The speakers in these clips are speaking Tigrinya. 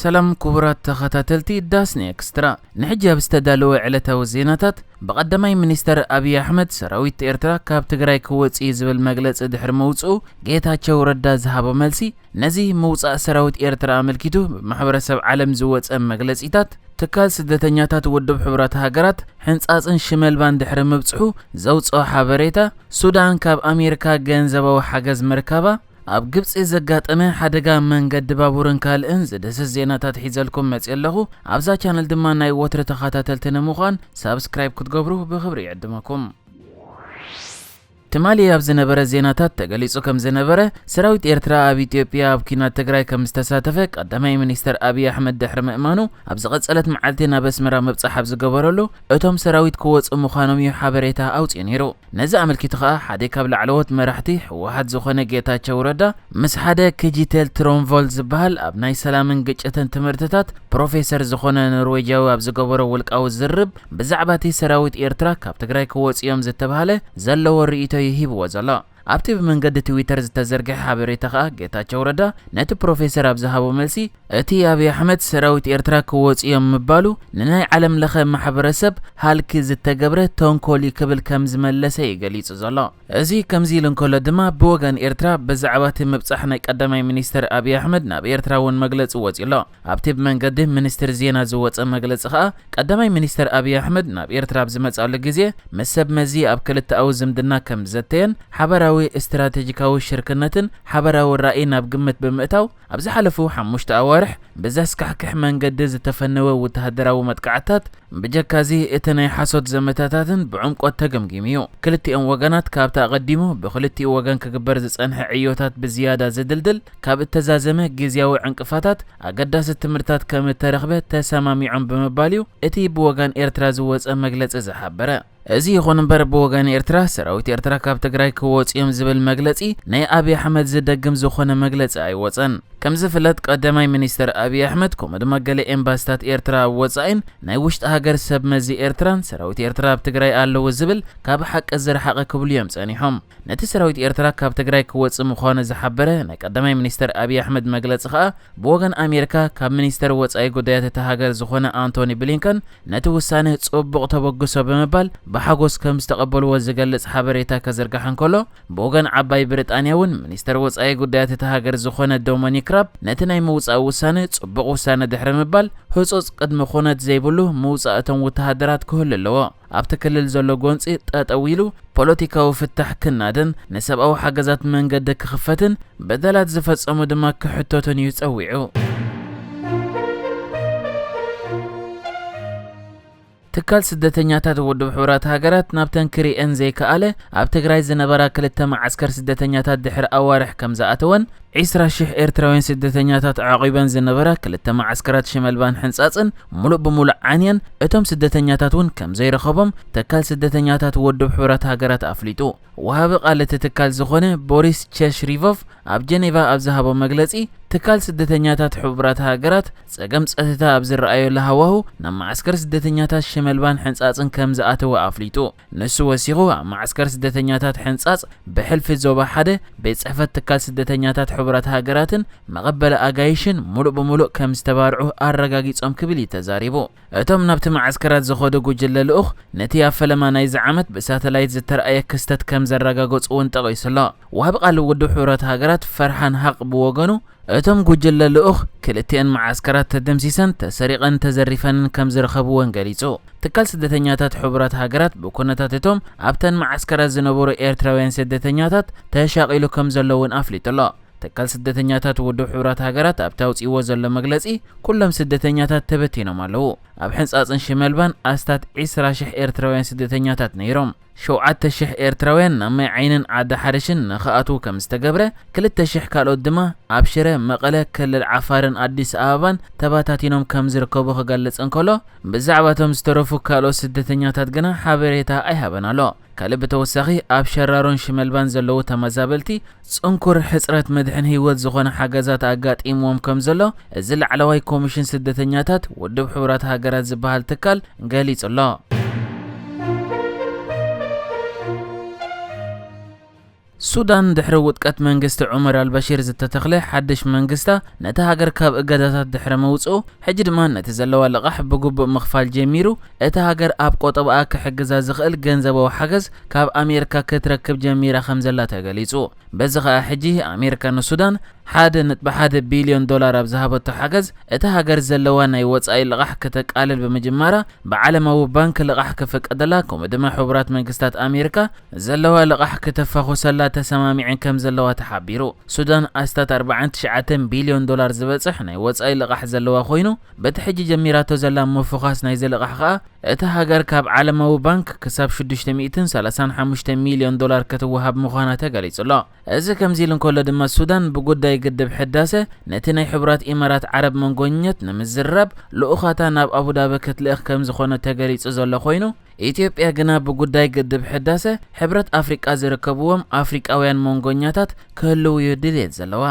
ሰላም ክቡራት ተኸታተልቲ ዳስኒ ኤክስትራ፣ ንሕጂ ኣብ ዝተዳለወ ዕለታዊ ዜናታት፣ ብቐዳማይ ሚኒስተር ኣብይ ኣሕመድ ሰራዊት ኤርትራ ካብ ትግራይ ክወጽእ እዩ ዝብል መግለጺ ድሕሪ ምውጽኡ፣ ጌታቸው ረዳ ዝሃቦ መልሲ፣ ነዚ ምውጻእ ሰራዊት ኤርትራ ኣመልኪቱ ብማሕበረሰብ ዓለም ዝወጸ መግለጺታት፣ ትካል ስደተኛታት ውድብ ሕቡራት ሃገራት ሕንጻጽን ሽመልባን ድሕሪ ምብጽሑ ዘውጽኦ ሓበሬታ፣ ሱዳን ካብ ኣሜሪካ ገንዘባዊ ሓገዝ ምርካባ፣ ኣብ ግብጺ ዘጋጠመ ሓደጋ መንገዲ ባቡርን ካልእን ዝድህስስ ዜናታት ሒዘልኩም መጽየ ኣለኹ። ኣብዛ ቻነል ድማ ናይ ወትሪ ተኸታተልቲ ንምዃን ሳብስክራይብ ክትገብሩ ብኽብሪ ይዕድመኩም። ትማሊ ኣብ ዝነበረ ዜናታት ተገሊጹ ከም ዝነበረ፣ ሰራዊት ኤርትራ ኣብ ኢትዮጵያ ኣብ ኲናት ትግራይ ከም ዝተሳተፈ ቀዳማይ ሚኒስተር ኣብይ ኣሕመድ ድሕሪ ምእማኑ፣ ኣብ ዝቐጸለት መዓልቲ ናብ ኣስመራ ምብጻሕ ኣብ ዝገበረሉ፣ እቶም ሰራዊት ክወጹ ምዃኖም እዩ ሓበሬታ ኣውጺኡ ነይሩ። ነዚ ኣመልኪቱ ከኣ ሓደ ካብ ላዕለዎት መራሕቲ ህወሓት ዝኾነ ጌታቸው ረዳ ምስ ሓደ ክጂቴል ትሮንቮል ዝበሃል ኣብ ናይ ሰላምን ግጭትን ትምህርትታት ፕሮፌሰር ዝኾነ ኖርዌጃዊ ኣብ ዝገበሮ ውልቃዊ ዝርርብ ብዛዕባ እቲ ሰራዊት ኤርትራ ካብ ትግራይ ክወጽኡ እዮም ዝተባህለ ዘለዎ ርእይቶ እዩ ሂብዎ ዘሎ። ኣብቲ ብመንገዲ ትዊተር ዝተዘርግሐ ሓበሬታ ከኣ ጌታቸው ረዳ ነቲ ፕሮፌሰር ኣብ ዝሃቦ መልሲ፣ እቲ ኣብይ ኣሕመድ ሰራዊት ኤርትራ ክወጽኡ እዮም ምባሉ ንናይ ዓለም ለኸ ማሕበረሰብ ሃልኪ ዝተገብረ ተንኮል እዩ ክብል ከም ዝመለሰ እዩ ገሊጹ ዘሎ። እዚ ከምዚ ኢሉ እንከሎ ድማ ብወገን ኤርትራ ብዛዕባ እቲ ምብጻሕ ናይ ቀዳማይ ሚኒስተር ኣብይ ኣሕመድ ናብ ኤርትራ እውን መግለጺ ወጺኡ ኣሎ። ኣብቲ ብመንገዲ ሚኒስትሪ ዜና ዝወጸ መግለጺ ከኣ ቀዳማይ ሚኒስተር ኣብይ ኣሕመድ ናብ ኤርትራ ኣብ ዝመጽኣሉ ግዜ ምስ ሰብ መዚ ኣብ ክልተኣዊ ዝምድና ከም ዝዘተየን ሓበራዊ ስትራቴጂካዊ ሽርክነትን ሓበራዊ ራእይን ኣብ ግምት ብምእታው ኣብ ዝሓለፉ ሓሙሽተ ኣዋርሕ ብዘስካሕክሕ መንገዲ ዝተፈነወ ወተሃደራዊ መጥቃዕትታት፣ ብጀካዚ እቲ ናይ ሓሶት ዘመታታትን ብዕምቆት ተገምጊሙ እዩ። ክልቲኦም ወገናት ካብቲ ኣቐዲሙ ብክልቲኡ ወገን ክግበር ዝጸንሐ ዕዮታት ብዝያዳ ዝድልድል፣ ካብ እተዛዘመ ግዝያዊ ዕንቅፋታት ኣገዳሲ ትምህርትታት ከም እተረኽበ ተሰማሚዖም ብምባል እዩ እቲ ብወገን ኤርትራ ዝወጸ መግለጺ ዝሓበረ። እዚ ይኹን እምበር ብወገን ኤርትራ ሰራዊት ኤርትራ ካብ ትግራይ ክወጽኡ እዮም ዝብል መግለጺ ናይ ኣብይ ኣሕመድ ዝደግም ዝኾነ መግለጺ ኣይወጸን። ከም ዝፍለጥ ቀዳማይ ሚኒስተር ኣብይ ኣሕመድ ከምኡ ድማ ገለ ኤምባስታት ኤርትራ ኣብ ወጻኢን ናይ ውሽጢ ሃገር ሰብ መዚ ኤርትራን ሰራዊት ኤርትራ ኣብ ትግራይ ኣለዉ ዝብል ካብ ሓቂ ዝረሓቐ ክብሉ እዮም ጸኒሖም። ነቲ ሰራዊት ኤርትራ ካብ ትግራይ ክወጽእ ምዃኑ ዝሓበረ ናይ ቀዳማይ ሚኒስተር ኣብይ ኣሕመድ መግለጺ ከኣ ብወገን ኣሜሪካ ካብ ሚኒስተር ወጻኢ ጉዳያት እታ ሃገር ዝኾነ ኣንቶኒ ብሊንከን ነቲ ውሳነ ጽቡቕ ተበግሶ ብምባል ብሓጎስ ከም ዝተቐበልዎ ዝገልጽ ሓበሬታ ከዝርጋሕ እንከሎ፣ ብወገን ዓባይ ብሪጣንያ እውን ሚኒስተር ወጻኢ ጉዳያት እታ ሃገር ዝኾነ ዶሚኒክ ራብ ነቲ ናይ ምውጻእ ውሳነ ጽቡቕ ውሳነ ድሕሪ ምባል ህጹጽ ቅድመ ኩነት ዘይብሉ ምውጻእ እቶም ወተሃደራት ክህሉ ኣለዎ። ኣብቲ ክልል ዘሎ ጎንጺ ጠጠው ኢሉ ፖለቲካዊ ፍታሕ ክናድን ንሰብኣዊ ሓገዛት መንገዲ ክኽፈትን በደላት ዝፈጸሙ ድማ ክሕተቱን እዩ ጸዊዑ። ትካል ስደተኛታት ውድብ ሕቡራት ሃገራት ናብተን ክሪኤን ዘይከኣለ ኣብ ትግራይ ዝነበራ ክልተ መዓስከር ስደተኛታት ድሕሪ ኣዋርሕ ከም ዝኣተወን ዒስራ ሽሕ ኤርትራውያን ስደተኛታት ዓቒበን ዝነበራ ክልተ መዓስከራት ሽመልባን ሕንጻጽን ሙሉእ ብሙሉእ ዓንየን እቶም ስደተኛታት እውን ከም ዘይረኸቦም ትካል ስደተኛታት ውድብ ሕቡራት ሃገራት ኣፍሊጡ። ወሃቢ ቃል እቲ ትካል ዝኾነ ቦሪስ ቸሽሪቮቭ ኣብ ጀኔቫ ኣብ ዝሃቦ መግለጺ፣ ትካል ስደተኛታት ሕቡራት ሃገራት ጸገም ጸጥታ ኣብ ዝረኣየሉ ሃዋሁ ናብ መዓስከር ስደተኛታት ሽመልባን ሕንጻጽን ከም ዝኣተወ ኣፍሊጡ። ንሱ ወሲኹ፣ ኣብ መዓስከር ስደተኛታት ሕንጻጽ ብሕልፊ ዞባ ሓደ ቤት ጽሕፈት ትካል ስደተኛታት ሕቡራት ሃገራትን መቐበሊ ኣጋይሽን ሙሉእ ብሙሉእ ከም ዝተባርዑ ኣረጋጊጾም ክብል እዩ ተዛሪቡ። እቶም ናብቲ መዓስከራት ዝኸዱ ጉጅለ ልኡኽ ነቲ ኣብ ፈለማ ናይዚ ዓመት ብሳተላይት ዝተረኣየ ክስተት ከም ዘረጋገጹ እውን ጠቒሱ ኣሎ። ወሃቢ ቃል ውድብ ሕቡራት ሃገራት ፈርሃን ሃቕ ብወገኑ፣ እቶም ጉጅለ ልኡኽ ክልቲኤን መዓስከራት ተደምሲሰን፣ ተሰሪቐን ተዘሪፈንን ከም ዝረኸብወን ገሊጹ። ትካል ስደተኛታት ሕቡራት ሃገራት ብኩነታት እቶም ኣብተን መዓስከራት ዝነበሩ ኤርትራውያን ስደተኛታት ተሻቒሉ ከም ዘሎ እውን ኣፍሊጡ ኣሎ። ትካል ስደተኛታት ውድብ ሕቡራት ሃገራት ኣብቲ ኣውጺእዎ ዘሎ መግለጺ፣ ኩሎም ስደተኛታት ተበቲኖም ኣለዉ። ኣብ ሕንጻጽን ሽመልባን ኣስታት ዒስራ ሽሕ ኤርትራውያን ስደተኛታት ነይሮም። ሸውዓተ ሽሕ ኤርትራውያን ናብ ማይ ዓይንን ዓዲ ሓርሽን ንኽኣትዉ ከም ዝተገብረ፣ ክልተ ሽሕ ካልኦት ድማ ኣብ ሽረ፣ መቐለ፣ ክልል ዓፋርን ኣዲስ ኣበባን ተባታቲኖም ከም ዝርከቡ ክገልጽ እንከሎ፣ ብዛዕባ እቶም ዝተረፉ ካልኦት ስደተኛታት ግና ሓበሬታ ኣይሃበን ኣሎ። ካልእ ብተወሳኺ ኣብ ሸራሮን ሽመልባን ዘለዉ ተመዛበልቲ ጽንኩር ሕጽረት መድሕን ህይወት ዝኾነ ሓገዛት ኣጋጢምዎም ከም ዘሎ እዚ ላዕለዋይ ኮሚሽን ስደተኛታት ውድብ ሕቡራት ሃገራት ዝበሃል ትካል ገሊጹ ኣሎ። ሱዳን ድሕሪ ውድቀት መንግስቲ ዑመር ኣልበሺር ዝተተኽለ ሓድሽ መንግስታ፣ ነታ ሃገር ካብ እገዳታት ድሕሪ ምውጽኡ፣ ሕጂ ድማ ነቲ ዘለዋ ልቓሕ ብግቡእ ምኽፋል ጀሚሩ፣ እታ ሃገር ኣብ ቆጠባኣ ክሕግዛ ዝኽእል ገንዘባዊ ሓገዝ ካብ ኣሜሪካ ክትረክብ ጀሚራ ከም ዘላ ተገሊጹ። በዚ ኸኣ ሕጂ ኣሜሪካ ንሱዳን ሓደ ነጥቢ ሓደ ቢልዮን ዶላር ኣብ ዝሃበቶ ሓገዝ፣ እታ ሃገር ዘለዋ ናይ ወጻኢ ልቓሕ ከተቃልል ብምጅማራ፣ ብዓለማዊ ባንክ ልቓሕ ክፍቀደላ፣ ከምኡ ድማ ሕቡራት መንግስታት ኣሜሪካ ዘለዋ ልቓሕ ክተፋኹሰላ ተሰማሚዐን ከም ዘለዋ ተሓቢሩ። ሱዳን ኣስታት ኣርባዓን ትሽዓተን ቢልዮን ዶላር ዝበጽሕ ናይ ወጻኢ ልቓሕ ዘለዋ ኮይኑ፣ በቲ ሕጂ ጀሚራቶ ዘላ ምፍዃስ ናይዚ ልቓሕ ኸኣ፣ እታ ሃገር ካብ ዓለማዊ ባንክ ክሳብ ሽዱሽተ ሚእትን ሰላሳን ሓሙሽተ ሚልዮን ዶላር ክትወሃብ ምዃና ተገሊጹ ኣሎ። እዚ ከምዚ ኢሉ እንከሎ ድማ፣ ሱዳን ብጉዳይ ግድብ ሕዳሰ ነቲ ናይ ሕቡራት ኢማራት ዓረብ መንጎኛት ንምዝርራብ ልኡኻታ ናብ ኣቡዳቢ ክትልእኽ ከም ዝኾነ ተገሊጹ ዘሎ ኮይኑ፣ ኢትዮጵያ ግና ብጉዳይ ግድብ ሕዳሰ ሕብረት ኣፍሪቃ ዝርከብዎም ኣፍሪቃውያን መንጎኛታት ክህልው እዩ ድልየት ዘለዋ።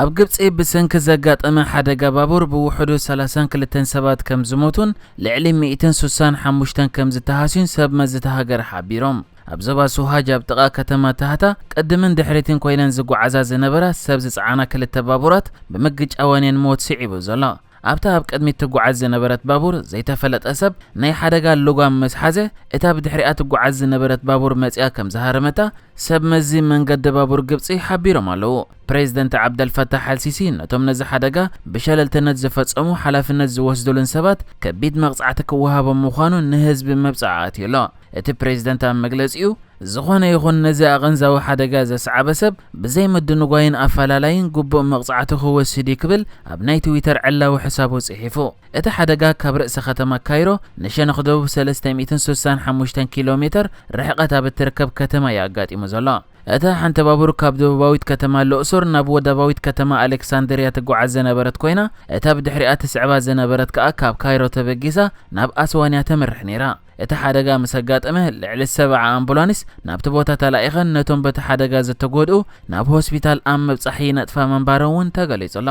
ኣብ ግብጺ ብሰንኪ ዘጋጠመ ሓደጋ ባቡር ብውሕዱ ሰላሳን ክልተን ሰባት ከም ዝሞቱን ልዕሊ ሚእትን ስሳን ሓሙሽተን ከም ዝተሃስዩን ሰብ መዚ እታ ሃገር ሓቢሮም። ኣብ ዞባ ሱሃጅ ኣብ ጥቓ ከተማ ታህታ ቅድምን ድሕሪትን ኮይነን ዝጓዓዛ ዝነበራ ሰብ ዝጸዓና ክልተ ባቡራት ብምግጫወን እየን ሞት ስዒቡ ዘሎ። ኣብታ ኣብ ቅድሚት ትጓዓዝ ዝነበረት ባቡር ዘይተፈለጠ ሰብ ናይ ሓደጋ ልጓም ምስ ሓዘ፣ እታ ብድሕሪኣ ትጓዓዝ ዝነበረት ባቡር መጺኣ ከም ዝሃረመታ ሰብ መዚ መንገዲ ባቡር ግብጺ ሓቢሮም ኣለዉ። ፕሬዝደንት ዓብደልፈታሕ ኣልሲሲ ነቶም ነዚ ሓደጋ ብሸለልትነት ዝፈጸሙ ሓላፍነት ዝወስዱሉን ሰባት ከቢድ መቕጻዕቲ ክወሃቦም ምዃኑ ንህዝቢ መብጽዓ ኣትዩ ኣሎ። እቲ ፕሬዝደንት ኣብ መግለጺኡ፣ ዝኾነ ይኹን ነዚ ኣቐንዛዊ ሓደጋ ዘስዓበ ሰብ ብዘይ ምድንጓይን ኣፈላላይን ግቡእ መቕጻዕቱ ክወስድ እዩ ክብል ኣብ ናይ ትዊተር ዕላዊ ሕሳቡ ጽሒፉ። እቲ ሓደጋ ካብ ርእሰ ከተማ ካይሮ ንሸነኽ ደቡብ ሰለስተ ሚእትን ስሳን ሓሙሽተን ኪሎ ሜተር ርሕቀት ኣብ እትርከብ ከተማ እዩ ኣጋጢሙ ዘሎ። እታ ሓንቲ ባቡር ካብ ደቡባዊት ከተማ ሎእሶር ናብ ወደባዊት ከተማ ኣሌክሳንድርያ ትጓዓዝ ዝነበረት ኮይና፣ እታ ብድሕሪኣ ትስዕባ ዝነበረት ከኣ ካብ ካይሮ ተበጊሳ ናብ ኣስዋንያ ተምርሕ ነይራ። እቲ ሓደጋ ምስ ኣጋጠመ፣ ልዕሊ ሰብዓ ኣምቡላንስ ናብቲ ቦታ ተላኢኸን ነቶም በቲ ሓደጋ ዝተጎድኡ ናብ ሆስፒታል ኣብ ምብጻሕ ይነጥፋ ምንባረን እውን ተገሊጹ ኣሎ።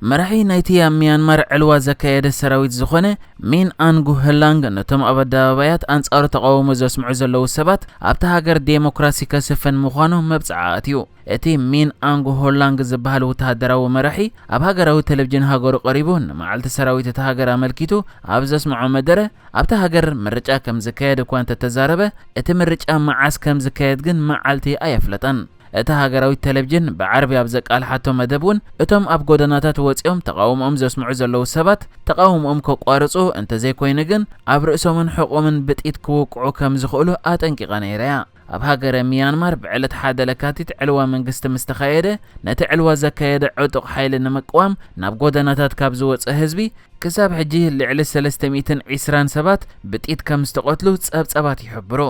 መራሒ ናይቲ ኣብ ሚያንማር ዕልዋ ዘካየደ ሰራዊት ዝኾነ ሚን ኣንጉ ህላንግ ነቶም ኣብ ኣደባባያት ኣንጻሩ ተቓውሞ ዘስምዑ ዘለዉ ሰባት ኣብታ ሃገር ዴሞክራሲ ከስፍን ምዃኑ መብጽዓ ኣትዩ። እቲ ሚን ኣንጉ ሆላንግ ዝበሃል ወተሃደራዊ መራሒ ኣብ ሃገራዊ ቴሌቪዥን ሃገሩ ቀሪቡ ንመዓልቲ ሰራዊት እታ ሃገር ኣመልኪቱ ኣብ ዘስምዖ መደረ፣ ኣብታ ሃገር ምርጫ ከም ዝካየድ እኳ እንተተዛረበ፣ እቲ ምርጫ መዓስ ከም ዝካየድ ግን መዓልቲ ኣየፍለጠን። እታ ሃገራዊት ቴሌቪዥን ብዓርቢ ኣብ ዘቃልሓቶ መደብ እውን፣ እቶም ኣብ ጎደናታት ወጺኦም ተቓውሞኦም ዘስምዑ ዘለዉ ሰባት ተቓውሞኦም ከቋርጹ፣ እንተዘይኮይኑ ግን ኣብ ርእሶምን ሕቖምን ብጥይት ክውቅዑ ከም ዝኽእሉ ኣጠንቂቓ ነይራ እያ። ኣብ ሃገረ ሚያንማር ብዕለት ሓደ ለካቲት ዕልዋ መንግስቲ ምስ ተኻየደ፣ ነቲ ዕልዋ ዘካየደ ዕጡቕ ሓይሊ ንምቅዋም ናብ ጎደናታት ካብ ዝወጸ ህዝቢ፣ ክሳብ ሕጂ ልዕሊ ሰለስተ ሚእትን ዕስራን ሰባት ብጥይት ከም ዝተቐትሉ ጸብጻባት ይሕብሩ።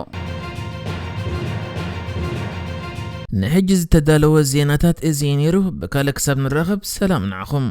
ንሕጂ ዝተዳለወ ዜናታት እዚ እዩ ነይሩ። ብካልእ ክሳብ ንራኸብ፣ ሰላም ንዓኹም።